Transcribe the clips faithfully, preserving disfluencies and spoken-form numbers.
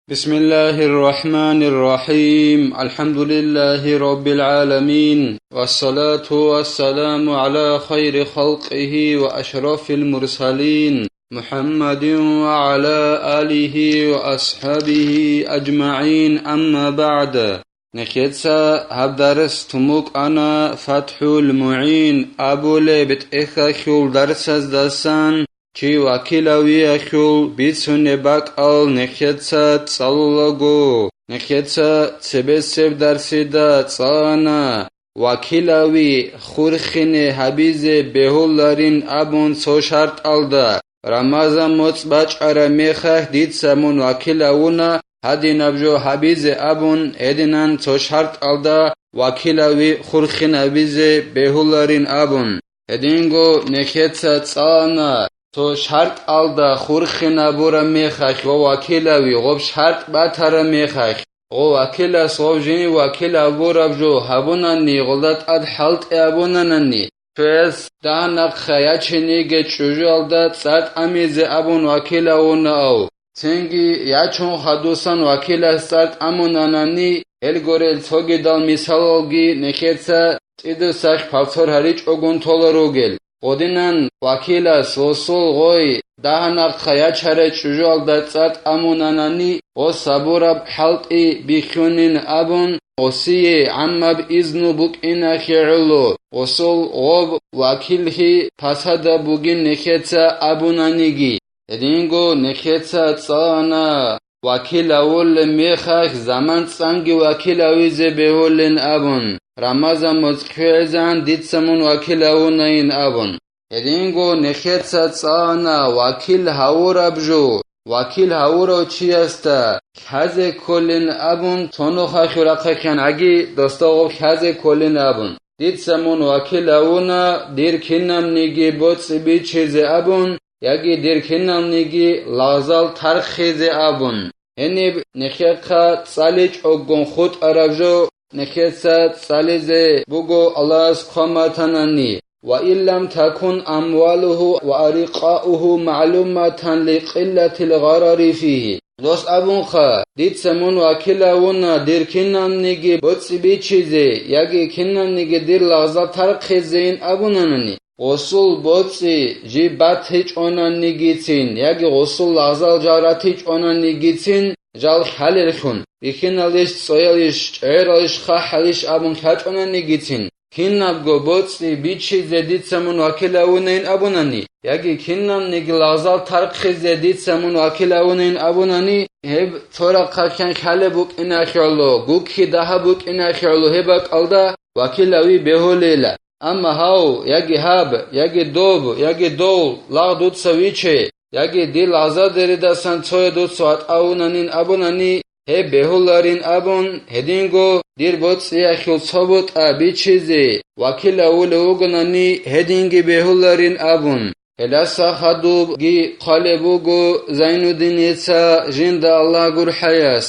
بسم الله الرحمن الرحيم. الحمد لله رب العالمين. والصلاة والسلام على خير خلقه وأشرف المرسلين محمد وعلى آله وأصحابه أجمعين. أما بعد. Нехеца гьаб дарс тумукъана ФатхӀул МугӀин абулеб тӀехьалъул дарсаздасан, чи вакилавиялъул бицунеб бакӀал нехеца цӀалулаго. Нехеца цебесеб дарсида цӀалана вакилави хурхине гьабизе бегьуларин абун цо шартӀалда. Рамазан моцӀ бачӀараб мехалъ дица мун вакил авуна гьадинаб жо гьабизе абун, гьединан цо шартӀалда вакилави хурхинабизе бегьуларин абун. Гьединго нехеца цӀалана цо шартӀалда хурхинабураб мехалъ ва вакилави гъоб шартӀ батараб мехалъ, гъо вакилас гъов жинив вакил абураб жо гьабунани, гъолда тӀад хӀалтӀи абунанани, цояс дагьа-нахъа ячиниги чӀужуялда цӀар тӀамизе абун вакил авуна ав, цинги ячун хадусан вакилас цӀар тӀамунанани, гьелгорел цогидал мисалалги нехеца цӀидусахъ палцор гьаричӀогун толел ругел. Гъодинан вакилас гъосул гъой дагьа-нахъа ячарай чӀужуялда цӀар тӀамунанани, гъос гьабураб хӀалтӀи бихьунин абун, гъосие гӀаммаб изну букӀиналъе гӀоло, гъосул гъоб вакиллъи пасадаб бугин нехеца абунаниги. Гьединго нехеца цӀалана вакил авулеб мехалъ заман цӀанги вакил авизе бегьулин абун, Рамазан моцӀ хвезан дица мун вакил авунайин абун. Гьединго нехеца цӀалана вакил гьавураб жо, вакил гьавурав чиясда лъазе кколин абун, цо нухалъ рахъахъян гӀаги, досда гъоб лъазе кколин абун. Дица мун вакил авуна дир кинабниги боцӀи бичизе абун, яги дир кинабниги лагъзал тархъизе абун. Гьениб нехеца цӀаличӀогун хутӀараб жо, нехеца цӀализе буго Аллагьас хъван батанани: «Ва ин лам такун амвалуху ва арикъауху магӀлуматан ликъиллатил гъарари фигьи». Дос абунха, дица мун вакил авуна дир кинабниги боцӀи бичизе яги кинабниги дир лагъзал тархъизейин абунанани, гъосул боцӀи жиб батичӀонанигицин яги гъосул лагъзал жал ратичӀонанигицин, жал хьалеллъун, бихьиналищ, цӀоялищ, чӀегӀералищ, хъахӀалищ абун хьачӀонанигицин, кинабго боцӀи бичизе дица мун вакил авунайин абунани, яги кинабниги лагъзал тархъизе дица мун вакил авунайин абунани, гьеб цо рахъалъан хьалеб букӀиналъе гӀоло, гукки дагьаб букӀиналъе гӀоло гьеб бакӀалда вакил ави бегьулейила. Амма гьав, яги гьаб, яги доб, яги дов лагъ дуца виче, яги дир лагъзадеридасан цояв дуца ватӀа авунанин абунани, гьеб бегьуларин абун, гьединго дир боцӀиялъул цо бутӀа бичизе вакил авулев вугонани, гьединги бегьуларин абун. Гьелдаса хадубги хъвалеб буго Зайнуддиница, жинда Аллагь гурхӀаяс: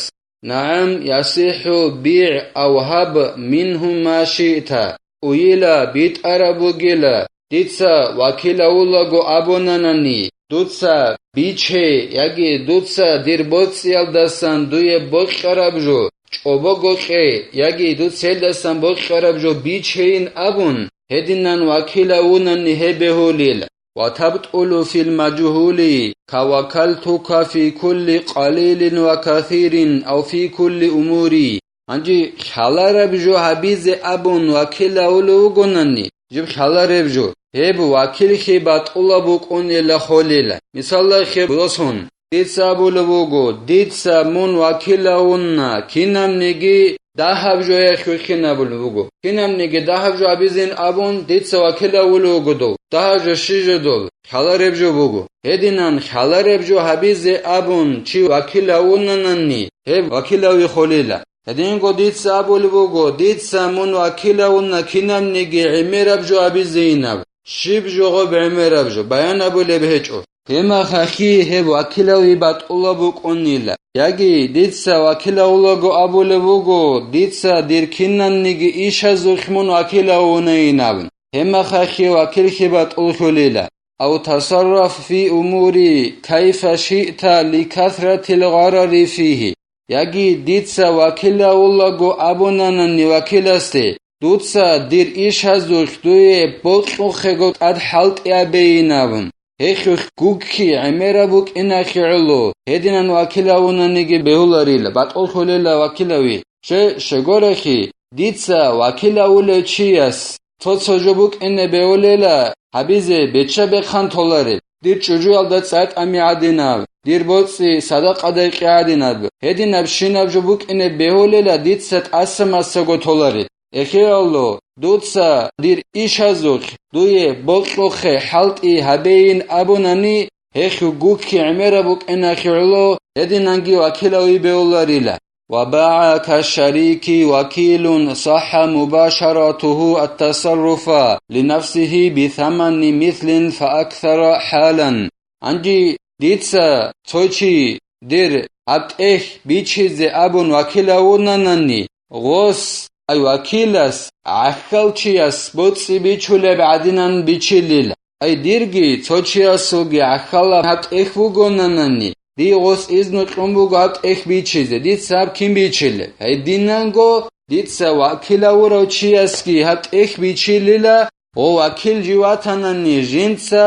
«НагӀам, ясихӀу, бигӀ ав гьаб мингьу ма шиъта». Уйила, битӀараб бугила, дица вакил авулаго абунанани, дуца биче, яги дуца дир боцӀиялдасан дуе бокьараб жо чӀобого кье, яги дуца гьелдасан бокьараб жо бичейин абун, гьединан вакил авунани гьеб бегьулил. «Ва табтӀулу фил мажгьули ка вакалтука фи кулли къалилин ва касирин ав фи кулли умури». Гьанже хӀалараб жо гьабизе абун вакил авулев вугонани, жиб хӀалареб жо, гьеб вакиллъи батӀулаб букӀунила холила. Мисаллахъе босун, дица абулеб буго, дица мун вакил авуна, кинабниги дагьаб жояхъ вихьин абулеб буго. Кинабниги дагьаб жо гьабизин абун, дица вакил авулев вуго дов. Дагьаб жо щи жо дол? ХӀалареб жо буго. Гьединан хӀалареб жо гьабизе абун чи вакил авунанани, гьеб вакил ави холила. Гьединго дица абулеб буго, дица мун вакил авуна кинабниги гӀемераб жо гьабизейинаб. Щиб жо гъоб гӀемераб жо? Баян абулеб гьечӀо. Гьебмехалъги гьеб вакил ави батӀулаб букӀунила. Яги дица вакил авулаго абулеб буго, дица дир кинабниги ишазулъ мун вакил авунейин абун. Гьебмехалъги вакиллъи батӀуллъулила. Ав тасарраф фи умури кайфа шиъта ликасратил гъарари фигьи. яги дица вакилавулаго абунанани вакиласде, дуца дир ишазулъ дуе бокьухъего тӀад хӀалтӀи абейин абун. Гьелъулъ гукки гӀемераб букӀиналъе гӀоло, гьединан вакилавунаниги бегьуларила, батӀуллъулела вакилави. Ще, щегорехи, дица вакилавулев чияс цо-цо жо букӀине бегьулела гьабизе беча-бехъан толареб, дир чӀужуялда цӀай тӀами гӀадинаб, дир боцӀи садакъадай кьи гӀадинаб, гьединаб щинаб жо букӀине бегьулела дица тӀаса-масаго толареб. Эхиялъул дуца дир ишазулъ дуе бокьухъе хӀалтӀи гьабейин абунани, гьелъул гукки гӀемераб букӀиналъе гӀоло, гьединанги вакилави бегьуларила. وباع كالشريك وكيل صح مباشرته التصرف لنفسه بثمن مثل فأكثر حالا. Гьанже дица цо чи дир гьаб тӀехь бичизе абун вакилавунанани, гъос, ай вакилас, гӀахьалчияс боцӀи бичулеб гӀадинан бичилила. Ай дирги цо чиясулги гӀахьалаб гьаб тӀехь бугонанани, дие гъос изну кьун буго гьаб тӀехь бичизе, дица гьаб кин бичилеб? Гьединанго дица вакилавурав чиясги гьаб тӀехь бичилила, гъо вакил жив ватанани жинца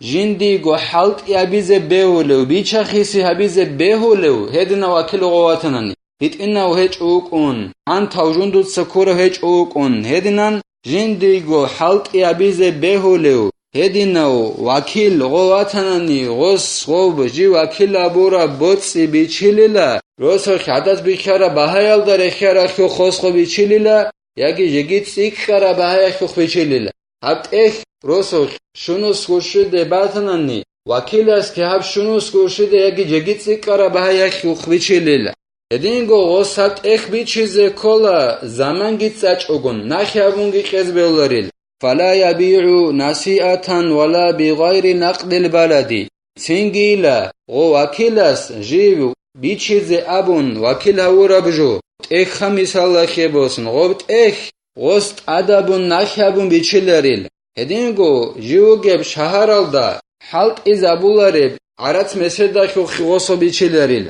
жиндиего хӀалтӀи гьабизе бегьулев, бича-хиси гьабизе бегьулев гьединав вакил гъо ватанани, гьитӀинав гьечӀо вукӀун, гӀантав жундуца ккурав гьечӀо вукӀун, гьединан жиндиего хӀалтӀи гьабизе бегьулев гьединав вакил гъо ватанани, гъос гъоб жив вакил абураб боцӀи бичилила, росулъ гӀадат бихьараб багьаялда рехиаралъухъ гъос гъо бичилила, яги жеги цӀикӀкӀараб багьаялъухъ бичилила. Гьаб тӀехь росулъ щунус гурщиде батанани, вакиласги гьаб щунус гурщиде яги жеги цӀикӀкӀараб багьаялъухъ бичилила. Гьединго гъос гьаб тӀехь бичизе ккола, заманги цӀачӀогун, нахь абунги кьезе бегьуларил. فلا يبيع نسيئة ولا بغير نقد البلد. Цинги ила, гъо вакилас жив бичизе абун вакил гьавураб жо, тӀехьха мисалалъе босун, гъоб тӀехь гъос тӀадабун нахь абун бичиларил. Гьединго жив вугеб шагьаралда хӀалтӀизабулареб гӀарац-меседалъухъ гъосо бичиларил.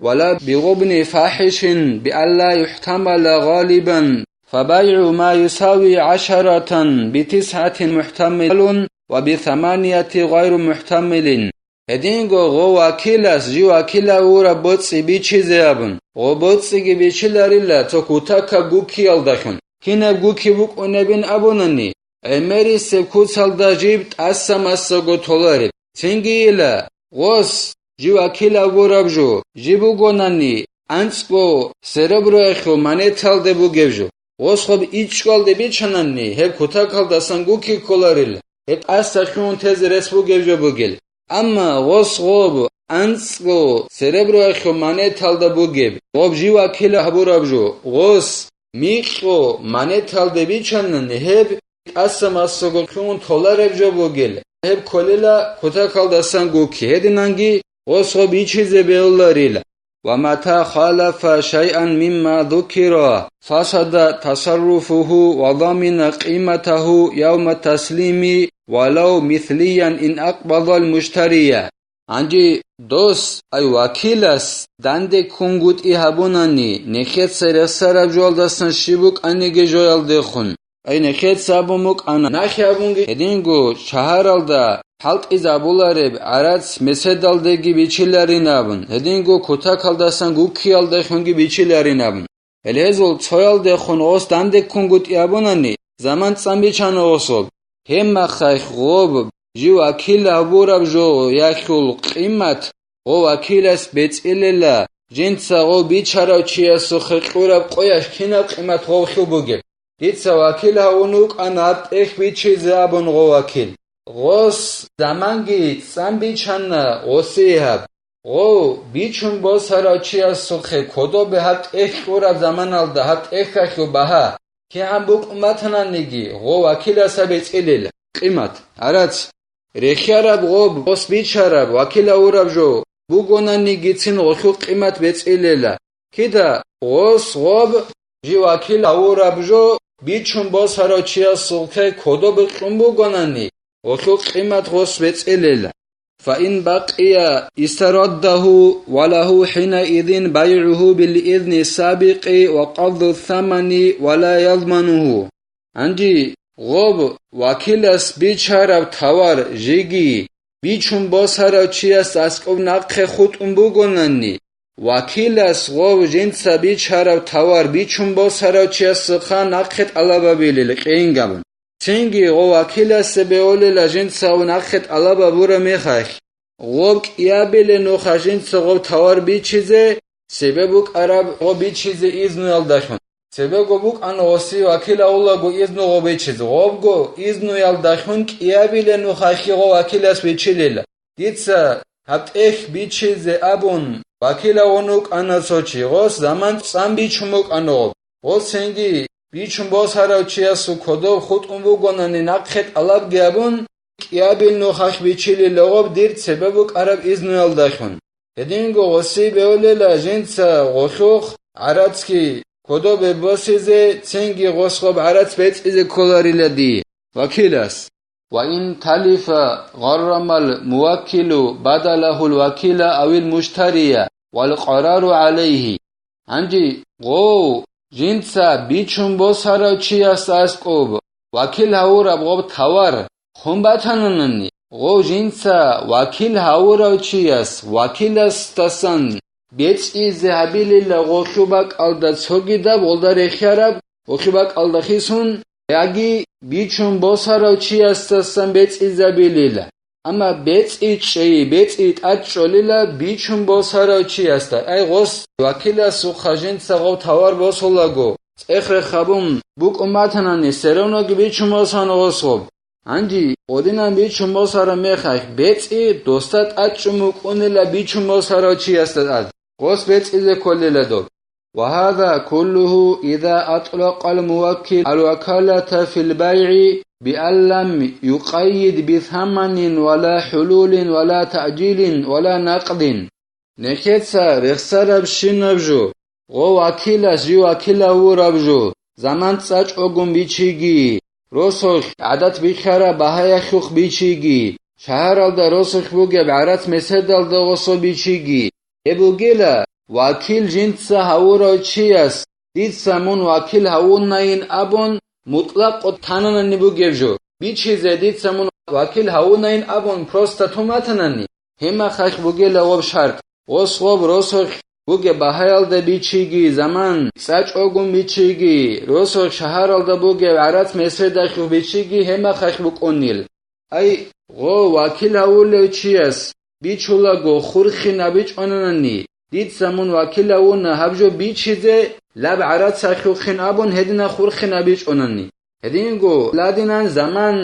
ولا بغبن فاحش بألا يحتمل غالبا، فبيع ما يساوي عشرة بتسعة محتمل وبثمانية غير محتمل. Гьединго гъо вакилас жив вакил гьавураб боцӀи бичизе абун, гъо боцӀиги бичиларила цо кутакаб гуккиялдалъун. Кинаб гукки букӀунебин абунани, гӀемерисеб куцалда жиб тӀаса-масаго толареб. Цинги ила, гъос, жив вакил гьавураб жо, жиб бугонани, анцӀго сереброялъул монеталде бугеб жо. Гъос гъоб ичӀчӀалде бичанани, гьеб кутакалдасан гукки кколарил, гьеб тӀаса лъугьун тезе рес бугеб жо бугел. Амма гъос гъоб анцӀго сереброялъул монеталда бугеб, гъоб жив вакил гьабураб жо, гъос микьго монеталде бичанани, гьеб тӀаса-масаго лъугьун толареб жо бугел, гьеб кколила кутакалдасан гукки, гьединанги гъос гъоб ичизе бегьуларила. ومتى خالف شيئا مما ذكر فسد تصرفه وضمن قيمته يوم التسليم ولو مثليا إن أقبض المشتري. Гьанже дос, ай вакилас, данде ккунгутӀи гьабунани, нехеца рехсараб жоялдасан щиб букӀаниги жоялдехун, ай нехеца абун букӀана, нахь абунги гьединго шагьаралда хӀалтӀизабулареб гӀарац-меседалдеги бичиларин абун, гьединго кутакалдасан гуккиялдехунги бичиларин абун. Гьелезул цоялдехун гъос данде ккунгутӀи абунани, заман цӀан бичана гъособ. Гьебмахалъ гъоб жив вакил гьабураб жоялъул къимат гъо вакилас бецӀилела, жинца гъо бичарав чиясухъе кьураб къоялъ кинаб къимат гъовлъул бугеб. Дица вакил гьавун вукӀана гьаб тӀехь бичизе абун гъо вакил. Гъос заманги цӀан бичана гъосие гьаб. Гъов бичун босарав чиясухъе кодобе гьаб тӀехь кьураб заманалда гьаб тӀехьалъул багьа, кигӀан букӀун батананиги, гъов вакилас гьаб бецӀилел, къимат, гӀарац. Рехиараб гъоб гъос бичараб, вакил гьавураб жо бугонанигицин гъолъул къимат бецӀилела. Кида гъос гъоб жив вакил гьавураб жо бичун босарав чиясухъе кодобе кьун бугонани, гъолъул къимат гъос бецӀилела. فإن بقي استرده وله حينئذ بيعه بالإذن السابق وقبض الثمن ولا يضمنه. Гьанже гъоб вакилас бичараб товар жеги бичун босарав чияс аскӀоб нахъе хутӀун бугонани, вакилас гъов жинца бичараб товар бичун босарав чиясухъа нахъе тӀалабабилел къейингабун. Цинги гъов вакиласе беолела жинца гъов нахъе тӀалабабураб мехалъ, гъоб кӀиабиле нуха жинца гъоб товар бичизе, цебе букӀараб гъоб бичизе изнуялдалъун. Цебего букӀана гъоси вакил авулаго изну гъоб бичизе, гъобго изнуялдалъун кӀиабиле нухалъе гъов вакилас бичилила. Дица гьаб тӀехь бичизе абун, вакил авун вукӀана цо чи, гъос заман цӀан бичун букӀана гъоб. Гъос цинги бичун босарав чиясул кодоб хутӀун бугонани нахъе тӀалабги абун, кӀиабил нухалъ бичилила гъоб дир цебе букӀараб изнуялдалъун. Гьединго гъоси беолела жинца гъолъухъ гӀарацги кодобе босизе, цинги гъос гъоб гӀарац бецӀизе кколарила дие, вакилас. وإن تلف غرم الموكل بدله الوكيل أو المشتري والقرار عليه. Гьанже гъов жинца бичун босарав чияс аскӀоб вакил гьавураб гъоб товар хун батананани, гъов жинца вакил гьавурав чияс вакиласдасан бецӀизе гьабилила гъолъу бакӀалда цогидаб гъолда рехиараб гъолъу бакӀалда хисун, яги бичун босарав чиясдасан бецӀизабилила. Амма бецӀи чӀей, бецӀи тӀад чӀолила бичун босарав чиясда, ай гъос вакиласухъа жинца гъов товар босулаго, цӀех-рех гьабун букӀун батанани, серовноги бичун босана гъос гъоб. Гьанже гъодинан бичун босараб мехалъ бецӀи досда тӀад чӀун букӀунила бичун босарав чиясда тӀад, гъос бецӀизе кколила доб. وهذا كله إذا أطلق الموكل الوكالة في البيع بأن لم يقيد بثمن ولا حلول ولا تأجيل ولا نقد. Нехеца рехсарабщинаб жо, гъо вакилас жив вакил гьавураб жо, заман цӀачӀогун бичиги, росулъ гӀадат бихьараб багьаялъухъ бичиги, шагьаралда росулъ бугеб гӀарац меседалда гъосо бичиги, гьеб бугела, вакил жинца гьавурав чияс, дица мун вакил гьавунайин абун, мутӀлакъго тананани бугеб жо. Бичизе дица мун вакил гьавунайин абун просто тун батанани, гьеб мехалъ бугела гъоб шартӀ, гъос гъоб росулъ бугеб багьаялда бичиги, заман цӀачӀогун бичиги, росулъ шагьаралда бугеб гӀарац меседалъухъ бичиги гьеб мехалъ букӀунил. Ай, гъо, вакил гьавулев чияс бичулаго хурхин абичӀонанани, дица мун вакил гьавуна гьаб жо бичизе, лаб гӀарацалъухъин абун гьедина хурхин абичӀонани. Гьединго ладинан заман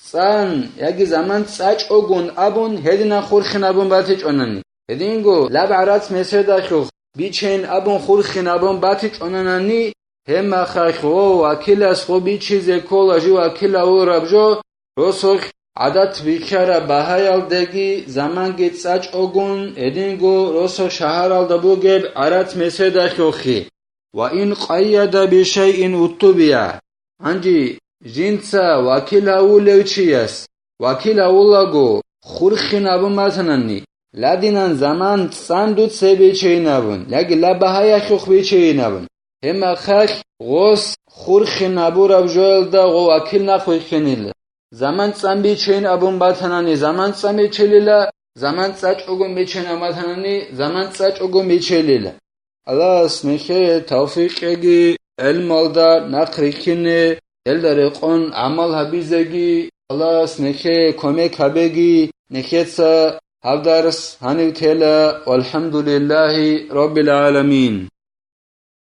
цӀан яги заман цӀачӀогун абун гьедина хурхин абун батичӀонани. Гьединго лаб гӀарац меседалъухъ бичейин абун хурхин абун батичӀонанани, гьеб мехалъ гъо вакилас гъо бичизе ккола жив вакил гьавураб жо, росулъ гӀадат бихьараб багьаялдаги заманги цӀачӀогун, гьединго росулъ шагьаралда бугеб гӀарац меседалъухъе. وإن قيد بشيء اتبع. Гьанже жинца вакил гьавулев чияс, вакил гьавулаго хурхин абун батанани, ладинан заман цӀан дуца гьеб бичейин абун, яги лаб багьаялъухъ бичейин абун, гьеб мехалъ гъос хурхин абураб жоялда гъо вакил нахъвихьинила. Заман цӀан бичейин абун батанани, заман цӀан бичелила, заман цӀачӀогун бичейин абун батанани, заман цӀачӀогун бичелила. Аллагьас нехее тавфикъ кьеги, гӀелмалда нахъ рихьине, гьелда рекъон гӀамал гьабизеги, Аллагьас нехее кумек гьабеги, нехеца гьаб дарс гьанив тела, валхӀамдулиллагьи раббил гӀаламин.